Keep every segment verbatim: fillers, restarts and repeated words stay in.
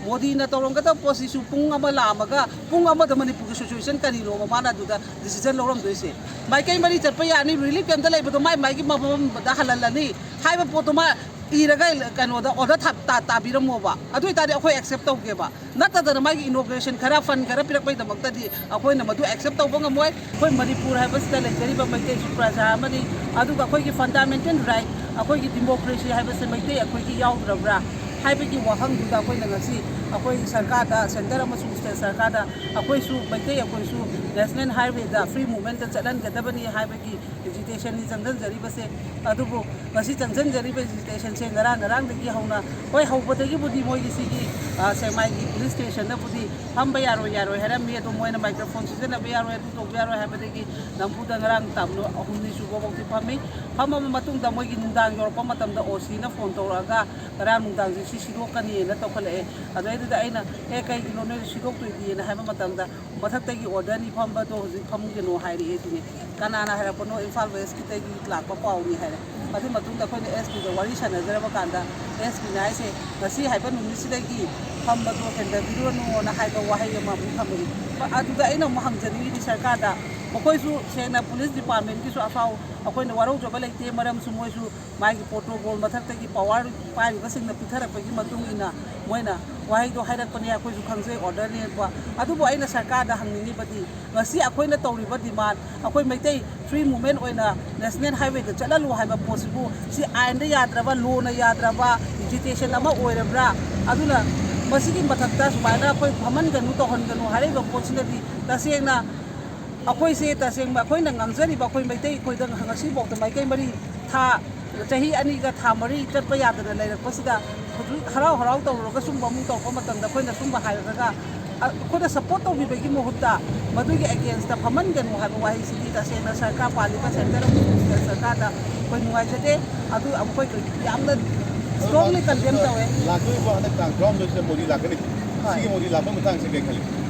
ꯃꯣꯗꯤꯅ ꯇꯧꯔꯝꯒꯗꯕ ꯄꯣꯠꯁꯤꯁꯨ ꯄꯨꯡ ꯑꯃ ꯂꯥꯛꯑꯝꯃꯒ ꯄꯨꯡ ꯑꯃꯗ ꯃꯅꯤꯄꯨꯔꯒꯤ ꯁꯤꯆꯨꯋꯦꯁꯟ ꯀꯔꯤꯅꯣꯕ ꯃꯥꯅ ꯑꯗꯨꯗ ꯗꯤꯁꯤꯖꯟ ꯂꯧꯔꯝꯗꯣꯏꯁꯦ? ꯃꯥꯏꯀꯩ ꯃꯔꯤ ꯆꯠꯄ ꯌꯥꯅꯤ, ꯔꯤꯂꯤꯐ ꯀꯦꯝꯞꯇ ꯂꯩꯕꯗꯣ ꯃꯥꯏ ꯃꯥꯏꯒꯤ ꯃꯐꯝꯗ ꯍꯜꯍꯜꯂꯅꯤ ꯍꯥꯏꯕ ꯄꯣꯠꯇꯣ ꯃꯥ ꯏꯔꯒ ꯀꯩꯅꯣꯗ ꯑꯣꯔꯗꯔ ꯇꯥꯕꯤꯔꯝꯃꯣꯕ꯫ ꯑꯗꯨ ꯑꯣꯏꯇꯥꯔꯗꯤ ꯑꯩꯈꯣꯏ ꯑꯦꯛꯁꯦꯞ ꯇꯧꯒꯦꯕ꯫ ꯅꯠꯇꯗꯅ ꯃꯥꯒꯤ ꯏꯅꯣꯒ꯭ꯔꯦꯁꯟ ꯈꯔ, ꯐꯟ ꯈꯔ ꯄꯤꯔꯛꯄꯩꯗꯃꯛꯇꯗꯤ ꯑꯩꯈꯣꯏꯅ ꯃꯗꯨ ꯑꯦꯛꯁꯦꯞ ꯇꯧꯕ ꯉꯝꯃꯣꯏ꯫ ꯑꯩꯈꯣꯏ ꯃꯅꯤꯄꯨꯔ ꯍꯥꯏꯕꯁꯤꯗ ꯂꯩꯖꯔꯤꯕ ꯃꯩꯇꯩꯁꯨ ꯄ꯭ꯔꯖꯥ ꯑꯃꯅꯤ, ꯑꯗꯨꯒ ꯑꯩꯈꯣꯏꯒꯤ ꯐꯟꯗꯥꯃꯦꯟꯇꯦꯜ ꯔꯥꯏꯠ, ꯑꯩꯈꯣꯏꯒꯤ ꯗꯤꯃꯣꯀ꯭ꯔꯦꯁꯤ ꯍꯥꯏꯕꯁꯦ ꯃꯩꯇꯩ ꯑꯩꯈꯣꯏꯒꯤ ꯌꯥꯎꯗ꯭ꯔꯕ꯭ꯔꯥ ꯍꯥꯏꯕꯒꯤ ꯋꯥꯍꯪꯗꯨꯗ ꯑꯩꯈꯣꯏꯅ ꯉꯁꯤ ꯑꯩꯈꯣꯏ ꯁꯔꯀꯥꯔꯗ, ꯁꯦꯟꯇꯔ ꯑꯃꯁꯨꯡ ꯁ꯭ꯇꯦꯠ ꯁꯔꯀꯥꯔꯗ ꯑꯩꯈꯣꯏꯁꯨ, ꯃꯩꯇꯩ ꯑꯩꯈꯣꯏꯁꯨ ꯅꯦꯁꯅꯦꯜ ꯍꯥꯏꯋꯦꯗ ꯐ꯭ꯔꯤ ꯃꯨꯚꯃꯦꯟꯇ ꯆꯠꯍꯟꯒꯗꯕꯅꯤ ꯍꯥꯏꯕꯒꯤ ꯑꯦꯖꯤꯇꯦꯁꯟꯅꯤ ꯆꯪꯁꯤꯟꯖꯔꯤꯕꯁꯦ꯫ ꯑꯗꯨꯕꯨ ꯉꯁꯤ ꯆꯪꯁꯤꯟꯖꯔꯤꯕ ꯑꯦꯖꯤꯇꯦꯁꯟꯁꯦ ꯉꯔꯥꯡ ꯉꯔꯥꯡꯗꯒꯤ ꯍꯧꯅ, ꯍꯣꯏ, ꯍꯧꯕꯗꯒꯤꯕꯨꯗꯤ ꯃꯣꯏꯒꯤ ꯁꯤꯒꯤ, ꯑ, ꯁꯦꯛꯃꯥꯏꯒꯤ ꯄꯨꯂꯤꯁ ꯁ꯭ꯇꯦꯁꯟꯅꯕꯨꯗꯤ ꯐꯝꯕ ꯌꯥꯔꯣꯏ, ꯌꯥꯔꯣꯏ ꯍꯥꯏꯔꯝꯃꯤ, ꯑꯗꯣ ꯃꯣꯏꯅ ꯃꯥꯏꯀ꯭ꯔꯣꯐꯣꯟ ꯁꯤꯖꯤꯟꯅꯕ ꯌꯥꯔꯣꯏ, ꯑꯗꯨ ꯇꯧꯕ ꯌꯥꯔꯣꯏ ꯍꯥꯏꯕꯗꯒꯤ ꯅꯝꯐꯨꯗ ꯉꯔꯥꯡ ꯇꯥꯕꯅꯣ ꯑꯍꯨꯝꯅꯤ ꯁꯨꯕ ꯐꯥꯎꯗꯤ ꯐꯝꯃꯤ꯫ ꯐꯝꯃꯕ ꯃꯇꯨꯡꯗ ꯃꯣꯏꯒꯤ ꯅꯨꯡꯗꯥꯡ ꯌꯧꯔꯛꯄ ꯃꯇꯝꯗ ꯑꯣ ꯁꯤꯅ ꯐꯣꯟ ꯇꯧꯔꯛꯑꯒ ꯉꯔꯥꯡ ꯅꯨꯡꯗꯥꯡꯁꯦ ꯁꯤ ꯁꯤꯗꯣꯛꯀꯅꯤꯅ ꯇꯧꯈꯠꯂꯛꯑꯦ꯫ ꯑꯗꯨꯗꯩꯗꯨꯗ ꯑꯩꯅ, "ꯑꯦ, ꯀꯩꯒꯤꯅꯣ ꯅꯣꯏ ꯁꯤꯗꯣꯛꯇꯣꯏꯗꯤꯅ?" ꯍꯥꯏꯕ ꯃꯇꯝꯗ, "ꯃꯊꯛꯇꯒꯤ ꯑꯣꯔꯗꯔꯅꯤ, ꯐꯝꯕꯗꯣ ꯍꯧꯖꯤꯛ ꯐꯝꯒꯅꯣ ꯍꯥꯏꯔꯛꯑꯦ" ꯁꯤꯅꯤ꯫ "ꯀꯅꯥꯅ ꯍꯥꯏꯔꯛꯄꯅꯣ?" "ꯏꯝꯐꯥꯜ ꯋꯦꯁꯀꯤꯗꯒꯤ ꯂꯥꯛꯄ ꯄꯥꯎꯅꯤ" ꯍꯥꯏꯔꯦ꯫ ꯑꯗꯨ ꯃꯇꯨꯡꯗ ꯑꯩꯈꯣꯏꯅ ꯑꯦꯁ ꯄꯤꯗ ꯋꯥꯔꯤ ꯁꯥꯟꯅꯖꯔꯕ ꯀꯥꯟꯗ, ꯑꯦꯁ ꯄꯤꯅ ꯍꯥꯏꯁꯦ, "ꯉꯁꯤ ꯍꯥꯏꯕ ꯅꯨꯃꯤꯠꯁꯤꯗꯒꯤ ꯐꯝꯕꯗꯣ ꯍꯦꯟꯊꯕꯤꯔꯨꯔꯅꯨꯅ" ꯍꯥꯏꯕ ꯋꯥꯍꯩ ꯑꯃ ꯑꯃꯨꯛ ꯊꯝꯃꯛꯏ꯫ ꯑꯗꯨꯗ ꯑꯩꯅ ꯑꯃꯨꯛ ꯍꯪꯖꯅꯤꯡꯉꯤꯗꯤ ꯁꯔꯀꯥꯔꯗ, ꯃꯈꯣꯏꯁꯨ ꯁꯦꯡꯅ ꯄꯨꯂꯤꯁ ꯗꯤꯄꯥꯔꯠꯃꯦꯟꯒꯤꯁꯨ ꯑꯐꯥꯎ ꯑꯩꯈꯣꯏꯅ ꯋꯥꯔꯧꯖꯕ ꯂꯩꯇꯦ, ꯃꯔꯝꯁꯨ ꯃꯣꯏꯁꯨ ꯃꯥꯒꯤ ꯄ꯭ꯔꯣꯇꯣꯀꯣꯜ ꯃꯊꯛꯇꯒꯤ ꯄꯋꯥꯔ ꯄꯥꯏꯔꯤꯕꯁꯤꯡꯅ ꯄꯤꯊꯔꯛꯄꯒꯤ ꯃꯇꯨꯡ ꯏꯟꯅ ꯃꯣꯏꯅ ꯋꯥꯍꯩꯗꯣ ꯍꯥꯏꯔꯛꯄꯅꯦ, ꯑꯩꯈꯣꯏꯁꯨ ꯈꯪꯖꯩ, ꯑꯣꯔꯗꯔꯅꯦꯕ꯫ ꯑꯗꯨꯕꯨ ꯑꯩꯅ ꯁꯔꯀꯥꯔꯗ ꯍꯪꯅꯤꯡꯉꯤꯕꯗꯤ, ꯉꯁꯤ ꯑꯩꯈꯣꯏꯅ ꯇꯧꯔꯤꯕ ꯗꯤꯃꯥꯟ, ꯑꯩꯈꯣꯏ ꯃꯩꯇꯩ ꯐ꯭ꯔꯤ ꯃꯨꯚꯃꯦꯟ ꯑꯣꯏꯅ ꯅꯦꯁꯅꯦꯜ ꯍꯥꯏꯋꯦꯗ ꯆꯠꯍꯜꯂꯨ ꯍꯥꯏꯕ ꯄꯣꯠꯁꯤꯕꯨ, ꯁꯤ ꯑꯥꯏꯟꯗ ꯌꯥꯗ꯭ꯔꯕ, ꯂꯣꯅ ꯌꯥꯗ꯭ꯔꯕ ꯑꯦꯖꯤꯇꯦꯁꯟ ꯑꯃ ꯑꯣꯏꯔꯕ꯭ꯔꯥ? ꯑꯗꯨꯅ ꯃꯁꯤꯒꯤ ꯃꯊꯛꯇ ꯁꯨꯃꯥꯏꯅ ꯑꯩꯈꯣꯏ ꯐꯝꯍꯟꯒꯅꯨ, ꯇꯧꯍꯟꯒꯅꯨ ꯍꯥꯏꯔꯤꯕ ꯄꯣꯠꯁꯤꯅꯗꯤ ꯇꯁꯦꯡꯅ ꯑꯩꯈꯣꯏꯁꯦ, ꯇꯁꯦꯡꯕ ꯑꯩꯈꯣꯏꯅ ꯉꯥꯡꯖꯔꯤꯕ ꯑꯩꯈꯣꯏ ꯃꯩꯇꯩ, ꯑꯩꯈꯣꯏꯗ ꯉꯁꯤꯐꯥꯎꯗ ꯃꯥꯏꯀꯩ ꯃꯔꯤ ꯊꯥ, ꯆꯍꯤ ꯑꯅꯤꯒ ꯊꯥ ꯃꯔꯤ ꯆꯠꯄ ꯌꯥꯗꯅ ꯂꯩꯔꯛꯄꯁꯤꯗ, ꯍꯧꯖꯤꯛ ꯍꯔꯥꯎ ꯍꯔꯥꯎ ꯇꯧꯔꯨꯔꯒ ꯁꯨꯝꯕ ꯑꯃꯨꯛ ꯇꯧꯔꯛꯄ ꯃꯇꯝꯗ ꯑꯩꯈꯣꯏꯅ ꯁꯨꯝꯕ ꯍꯥꯏꯔꯒ, ꯑ-, ꯑꯩꯈꯣꯏꯗ ꯁꯞꯄꯣꯔꯠ ꯇꯧꯕꯤꯕꯒꯤ ꯃꯍꯨꯠꯇ ꯃꯗꯨꯒꯤ ꯑꯦꯒꯦꯟꯁꯇ ꯐꯝꯍꯟꯒꯅꯨ ꯍꯥꯏꯕ ꯋꯥꯍꯩꯁꯤꯗꯤ ꯇꯁꯦꯡꯅ ꯁꯔꯀꯥꯔ, ꯄꯥꯜꯂꯤꯕ ꯁꯦꯟꯇꯔ ꯑꯃꯁꯨꯡ ꯁ꯭ꯇꯦꯠ ꯁꯔꯀꯥꯔꯗ ꯑꯩꯈꯣꯏ ꯅꯨꯡꯉꯥꯏꯖꯗꯦ꯫ ꯑꯗꯨ ꯑꯩꯈꯣꯏ ꯌꯥꯝꯅ ꯏꯁꯇ꯭ꯔꯣꯡꯂꯤ ꯀꯟꯗꯦꯝ ꯇꯧꯋꯦ꯫ ꯂꯥꯛꯇꯣꯔꯤꯕ ꯍꯟꯗꯛ ꯇꯥꯡ ꯇꯔꯥꯍꯨꯝꯗꯣꯏꯁꯤꯗ ꯃꯣꯗꯤ ꯂꯥꯛꯀꯅꯤ꯫ ꯍꯣꯏ꯫ ꯁꯤꯒꯤ ꯃꯣꯗꯤ ꯂꯥꯛꯄ ꯃꯇꯥꯡꯁꯦ ꯀꯩ ꯈꯜꯂꯤ?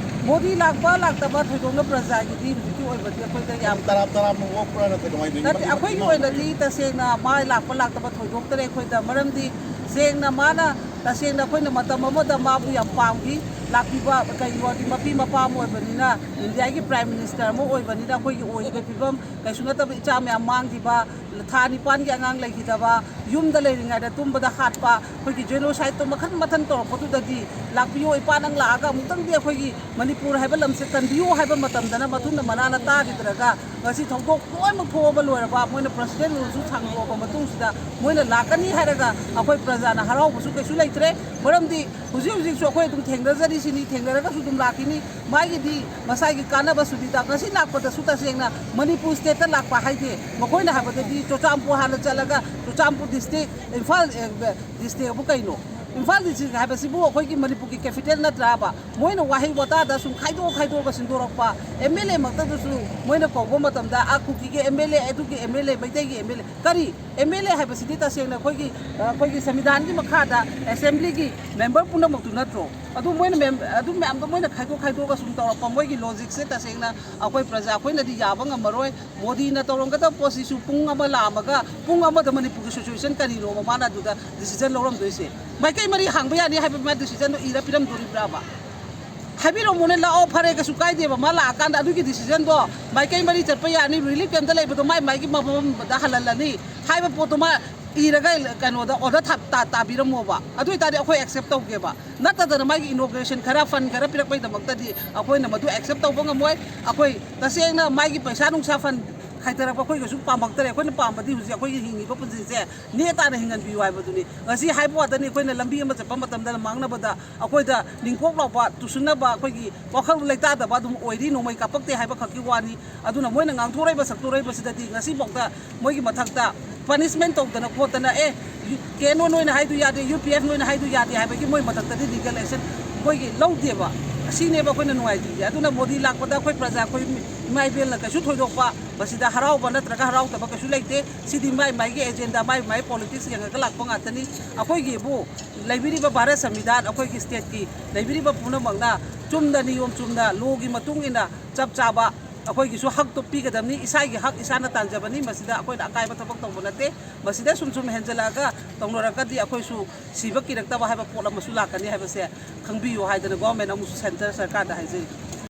ꯃꯣꯗꯤ ꯂꯥꯛꯄ ꯂꯥꯛꯇꯕ ꯊꯣꯏꯗꯣꯛꯅ ꯄ꯭ꯔꯖꯥꯒꯤꯗꯤ ꯍꯧꯖꯤꯛꯀꯤ ꯑꯣꯏꯕꯗꯤ ꯑꯩꯈꯣꯏꯗ ꯌꯥꯝ ꯇꯔꯥꯝ ꯇꯔꯥꯝꯅ ꯑꯣꯛꯄ꯭ꯔꯥ ꯅꯠꯇ꯭ꯔꯒ ꯀꯃꯥꯏꯅ ꯇꯧꯔꯤꯅꯣ? ꯅꯠꯇꯦ, ꯑꯩꯈꯣꯏꯒꯤ ꯑꯣꯏꯅꯗꯤ ꯇꯁꯦꯡꯅ ꯃꯥ ꯂꯥꯛꯄ ꯂꯥꯛꯇꯕ ꯊꯣꯏꯗꯣꯛꯇꯔꯦ ꯑꯩꯈꯣꯏꯗ꯫ ꯃꯔꯝꯗꯤ ꯁꯦꯡꯅ ꯃꯥꯅ, ꯇꯁꯦꯡꯅ ꯑꯩꯈꯣꯏꯅ ꯃꯇꯝ ꯑꯃꯗ ꯃꯥꯕꯨ ꯌꯥꯝ ꯄꯥꯝꯈꯤ꯫ ꯂꯥꯛꯄꯤꯕ ꯀꯩꯅꯣꯗꯤ ꯃꯄꯤ ꯃꯄꯥ ꯑꯃ ꯑꯣꯏꯕꯅꯤꯅ, ꯏꯟꯗꯤꯌꯥꯒꯤ Prime Minister ꯑꯃ ꯑꯣꯏꯕꯅꯤꯅ, ꯑꯩꯈꯣꯏꯒꯤ ꯑꯣꯏꯔꯤꯕ ꯐꯤꯕꯝ ꯀꯩꯁꯨ ꯅꯠꯇꯕ, ꯏꯆꯥ ꯃꯌꯥꯝ ꯃꯥꯡꯈꯤꯕ, ꯊꯥ ꯅꯤꯄꯥꯟꯒꯤ ꯑꯉꯥꯡ ꯂꯩꯈꯤꯗꯕ, ꯌꯨꯝꯗ ꯂꯩꯔꯤꯉꯩꯗ ꯇꯨꯝꯕꯗ ꯍꯥꯠꯄ, ꯑꯩꯈꯣꯏꯒꯤ genocideꯇꯣ ꯃꯈꯟ ꯃꯊꯟ ꯇꯧꯔꯛꯄꯗꯨꯗꯗꯤ, "ꯂꯥꯛꯄꯤꯌꯣ, ꯏꯄꯥ, ꯅꯪ ꯂꯥꯛꯑꯒ ꯑꯃꯨꯛꯇꯪꯗꯤ ꯑꯩꯈꯣꯏꯒꯤ ꯃꯅꯤꯄꯨꯔ ꯍꯥꯏꯕ ꯂꯝꯁꯦ ꯀꯟꯕꯤꯌꯨ" ꯍꯥꯏꯕ ꯃꯇꯝꯗꯅ ꯃꯊꯨꯟꯗ ꯃꯅꯥꯅ ꯇꯥꯈꯤꯗ꯭ꯔꯒ, ꯉꯁꯤ ꯊꯧꯗꯣꯛ ꯂꯣꯏꯅꯃꯛ ꯊꯣꯛꯑꯕ ꯂꯣꯏꯔꯕ, ꯃꯣꯏꯅ President ruleꯁꯨ ꯁꯥꯡꯗꯣꯛꯑꯕ ꯃꯇꯨꯡꯁꯤꯗ, ꯃꯣꯏꯅ ꯂꯥꯛꯀꯅꯤ ꯍꯥꯏꯔꯒ ꯑꯩꯈꯣꯏ ꯄ꯭ꯔꯖꯥꯅ ꯍꯔꯥꯎꯕꯁꯨ ꯀꯩꯁꯨ ꯂꯩꯇ꯭ꯔꯦ꯫ ꯃꯔꯝꯗꯤ ꯍꯧꯖꯤꯛ ꯍꯧꯖꯤꯛꯁꯨ ꯑꯩꯈꯣꯏ ꯑꯗꯨꯝ ꯊꯦꯡꯅꯖꯔꯤꯁꯤꯅꯤ, ꯊꯦꯡꯅꯔꯒꯁꯨ ꯑꯗꯨꯝ ꯂꯥꯛꯈꯤꯅꯤ꯫ ꯃꯥꯒꯤꯗꯤ ꯃꯁꯥꯒꯤ ꯀꯥꯟꯅꯕ ꯁꯨꯕꯤꯗ꯫ ꯉꯁꯤ ꯂꯥꯛꯄꯗꯁꯨ ꯇꯁꯦꯡꯅ ꯃꯅꯤꯄꯨꯔ stateꯇ ꯂꯥꯛꯄ ꯍꯥꯏꯗꯤ, ꯃꯈꯣꯏꯅ ꯍꯥꯏꯕꯗꯗꯤ ꯆꯨꯔꯆꯥꯟꯄꯨꯔ ꯍꯥꯟꯅ ꯆꯠꯂꯒ ꯆꯨꯔꯆꯥꯟꯄꯨꯔ district, ꯏꯝꯐꯥꯜ, ꯑꯦ, districtꯕꯨ ꯀꯩꯅꯣ? ꯏꯝꯐꯥꯜ district ꯍꯥꯏꯕꯁꯤꯕꯨ ꯑꯩꯈꯣꯏꯒꯤ ꯃꯅꯤꯄꯨꯔꯒꯤ capital ꯅꯠꯇ꯭ꯔꯕ? ꯃꯣꯏꯅ ꯋꯥꯍꯩ ꯋꯥꯇꯥꯗ ꯁꯨꯝ ꯈꯥꯏꯗꯣꯛ ꯈꯥꯏꯗꯣꯛꯑꯒ ꯁꯤꯟꯗꯣꯔꯛꯄ꯫ MLAꯃꯛꯇꯗꯁꯨ ꯃꯣꯏꯅ ꯀꯧꯕ ꯃꯇꯝꯗ, "ꯑꯥ, ꯀꯨꯀꯤꯒꯤ MLA, ꯑꯗꯨꯒꯤ MLA, ꯃꯩꯇꯩꯒꯤ MLA"꯫ ꯀꯔꯤ MLA ꯍꯥꯏꯕꯁꯤꯗꯤ? ꯇꯁꯦꯡꯅ ꯑꯩꯈꯣꯏꯒꯤ, ꯑ, ꯑꯩꯈꯣꯏꯒꯤ ꯁꯪꯕꯤꯙꯥꯟꯒꯤ ꯃꯈꯥꯗ Assemblyꯒꯤ member ꯄꯨꯝꯅꯃꯛꯇꯨ ꯅꯠꯇ꯭ꯔꯣ? ꯑꯗꯨ ꯃꯣꯏꯅ ꯃꯦꯝ-, ꯑꯗꯨ ꯃꯌꯥꯝꯗꯣ ꯃꯣꯏꯅ ꯈꯥꯏꯗꯣꯛ ꯈꯥꯏꯗꯣꯛꯑꯒ ꯁꯨꯝ ꯇꯧꯔꯛꯄ, ꯃꯣꯏꯒꯤ logicꯁꯦ ꯇꯁꯦꯡꯅ ꯑꯩꯈꯣꯏ ꯄ꯭ꯔꯖꯥ ꯑꯩꯈꯣꯏꯅꯗꯤ ꯌꯥꯕ ꯉꯝꯃꯔꯣꯏ꯫ ꯃꯣꯗꯤꯅ ꯇꯧꯔꯝꯒꯗꯕ ꯄꯣꯠꯁꯤꯁꯨ ꯄꯨꯡ ꯑꯃ ꯂꯥꯛꯑꯝꯃꯒ ꯄꯨꯡ ꯑꯃꯗ ꯃꯅꯤꯄꯨꯔꯒꯤ situation ꯀꯔꯤꯅꯣꯕ ꯃꯥꯅ ꯑꯗꯨꯗ decision ꯂꯧꯔꯝꯗꯣꯏꯁꯦ? ꯃꯥꯏꯀꯩ ꯃꯔꯤ ꯍꯥꯡꯕ ꯌꯥꯅꯤ ꯍꯥꯏꯕ ꯃꯥ decisionꯗꯣ ꯏꯔ ꯄꯤꯔꯝꯗꯣꯔꯤꯕ꯭ꯔꯥꯕ? ꯍꯥꯏꯕꯤꯔꯝꯃꯣꯅꯦ, ꯂꯥꯛꯑꯣ, ꯐꯔꯦ, ꯀꯩꯁꯨ ꯀꯥꯏꯗꯦꯕ꯫ ꯃꯥ ꯂꯥꯛꯑꯀꯥꯟꯗ ꯑꯗꯨꯒꯤ decisionꯗꯣ ꯃꯥꯏꯀꯩ ꯃꯔꯤ ꯆꯠꯄ ꯌꯥꯅꯤ, relief campꯇ ꯂꯩꯕꯗꯣ ꯃꯥꯏ ꯃꯥꯏꯒꯤ ꯃꯐꯝꯗ ꯍꯜꯍꯜꯂꯅꯤ ꯍꯥꯏꯕ ꯄꯣꯠꯇꯣ ꯃꯥ ꯏꯔꯒ ꯀꯩꯅꯣꯗ order ꯊꯥ-, ꯇꯥ-, ꯇꯥꯕꯤꯔꯝꯃꯣꯕ꯫ ꯑꯗꯨ ꯑꯣꯏꯇꯥꯔꯗꯤ ꯑꯩꯈꯣꯏ accept ꯇꯧꯒꯦꯕ꯫ ꯅꯠꯇꯗꯅ ꯃꯥꯒꯤ inauguration ꯈꯔ, fund ꯈꯔ ꯄꯤꯔꯛꯄꯩꯗꯃꯛꯇꯗꯤ ꯑꯩꯈꯣꯏꯅ ꯃꯗꯨ accept ꯇꯧꯕ ꯉꯝꯃꯣꯏ꯫ ꯑꯩꯈꯣꯏ ꯇꯁꯦꯡꯅ ꯃꯥꯒꯤ ꯄꯩꯁꯥ ꯅꯨꯡꯁꯥ fund ꯈꯥꯏꯊꯔꯛꯄ ꯑꯩꯈꯣꯏ ꯀꯩꯁꯨ ꯄꯥꯝꯃꯛꯇꯔꯦ꯫ ꯑꯩꯈꯣꯏꯅ ꯄꯥꯝꯕꯗꯤ ꯍꯧꯖꯤꯛ ꯑꯩꯈꯣꯏꯒꯤ ꯍꯤꯡꯉꯤꯕ ꯄꯨꯟꯁꯤꯁꯦ ꯅꯦ ꯇꯥꯅ ꯍꯤꯡꯍꯟꯕꯤꯌꯨ ꯍꯥꯏꯕꯗꯨꯅꯤ꯫ ꯉꯁꯤ ꯍꯥꯏꯕ ꯋꯥꯗꯅꯤ, ꯑꯩꯈꯣꯏꯅ ꯂꯝꯕꯤ ꯑꯃ ꯆꯠꯄ ꯃꯇꯝꯗ ꯃꯥꯡꯅꯕꯗ ꯑꯩꯈꯣꯏꯗ ꯅꯤꯡꯀꯣꯛ ꯂꯥꯎꯕ, ꯇꯨꯁꯤꯟꯅꯕ, ꯑꯩꯈꯣꯏꯒꯤ ꯋꯥꯈꯜ ꯂꯩꯇꯥꯗꯕ ꯑꯗꯨꯝ ꯑꯣꯏꯔꯤ, ꯅꯣꯡꯃꯩ ꯀꯥꯞꯄꯛꯇꯦ ꯍꯥꯏꯕ ꯈꯛꯀꯤ ꯋꯥꯅꯤ꯫ ꯑꯗꯨꯅ ꯃꯣꯏꯅ ꯉꯥꯡꯊꯣꯔꯛꯏꯕ ꯁꯛꯇꯣꯔꯛꯏꯕꯁꯤꯗꯗꯤ ꯉꯁꯤꯐꯥꯎꯗ ꯃꯣꯏꯒꯤ ꯃꯊꯛꯇ punishment ꯇꯧꯗꯅ ꯈꯣꯠꯇꯅ, "ꯑꯦ, ꯌꯨ-, ꯀꯦ ꯑꯦꯟ ꯑꯣ ꯅꯣꯏꯅ ꯍꯥꯏꯗꯨ ꯌꯥꯗꯦ, ꯌꯨ ꯄꯤ ꯑꯦꯐ ꯅꯣꯏꯅ ꯍꯥꯏꯗꯨ ꯌꯥꯗꯦ" ꯍꯥꯏꯕꯒꯤ ꯃꯣꯏ ꯃꯊꯛꯇꯗꯤ legal action ꯃꯣꯏꯒꯤ ꯂꯧꯗꯦꯕ꯫ ꯑꯁꯤꯅꯦꯕ ꯑꯩꯈꯣꯏꯅ ꯅꯨꯡꯉꯥꯏꯇ꯭ꯔꯤꯁꯦ꯫ ꯑꯗꯨꯅ ꯃꯣꯗꯤ ꯂꯥꯛꯄꯗ ꯑꯩꯈꯣꯏ ꯄ꯭ꯔꯖꯥ, ꯑꯩꯈꯣꯏ ꯏꯃꯥ ꯏꯕꯦꯜꯅ ꯀꯩꯁꯨ ꯊꯣꯏꯗꯣꯛꯄ ꯃꯁꯤꯗ ꯍꯔꯥꯎꯕ ꯅꯠꯇ꯭ꯔꯒ ꯍꯔꯥꯎꯗꯕ ꯀꯩꯁꯨ ꯂꯩꯇꯦ꯫ ꯁꯤꯗꯤ ꯃꯥꯏ ꯃꯥꯏꯒꯤ agenda, ꯃꯥꯏ ꯃꯥꯏ politics ꯌꯦꯡꯉꯒ ꯂꯥꯛꯄ ꯉꯥꯛꯇꯅꯤ꯫ ꯑꯩꯈꯣꯏꯒꯤꯕꯨ ꯂꯩꯕꯤꯔꯤꯕ ꯚꯥꯔꯠ ꯁꯪꯕꯤꯙꯥꯟ, ꯑꯩꯈꯣꯏꯒꯤ stateꯀꯤ ꯂꯩꯕꯤꯔꯤꯕ ꯄꯨꯝꯅꯃꯛꯅ ꯆꯨꯝꯅ, ꯅꯤꯌꯣꯝ ꯆꯨꯝꯅ, lawꯒꯤ ꯃꯇꯨꯡ ꯏꯟꯅ ꯆꯞ ꯆꯥꯕ ꯑꯩꯈꯣꯏꯒꯤꯁꯨ ꯍꯛꯇꯣ ꯄꯤꯒꯗꯕꯅꯤ꯫ ꯏꯁꯥꯒꯤ ꯍꯛ ꯏꯁꯥꯅ ꯇꯥꯟꯖꯕꯅꯤ꯫ ꯃꯁꯤꯗ ꯑꯩꯈꯣꯏꯅ ꯑꯀꯥꯏꯕ ꯊꯕꯛ ꯇꯧꯕ ꯅꯠꯇꯦ꯫ ꯃꯁꯤꯗ ꯁꯨꯝ ꯁꯨꯝ ꯍꯦꯟꯖꯜꯂꯛꯑꯒ ꯇꯧꯅꯔꯒꯗꯤ ꯑꯩꯈꯣꯏꯁꯨ ꯁꯤꯕ ꯀꯤꯔꯛꯇꯕ ꯍꯥꯏꯕ ꯄꯣꯠ ꯑꯃꯁꯨ ꯂꯥꯛꯀꯅꯤ ꯍꯥꯏꯕꯁꯦ ꯈꯪꯕꯤꯌꯨ ꯍꯥꯏꯗꯅ ꯒꯣꯔꯃꯦꯟ ꯑꯃꯨꯛꯁꯨ ꯁꯦꯟꯇꯔ ꯁꯔꯀꯥꯔꯗ ꯍꯥꯏꯖꯔꯤ꯫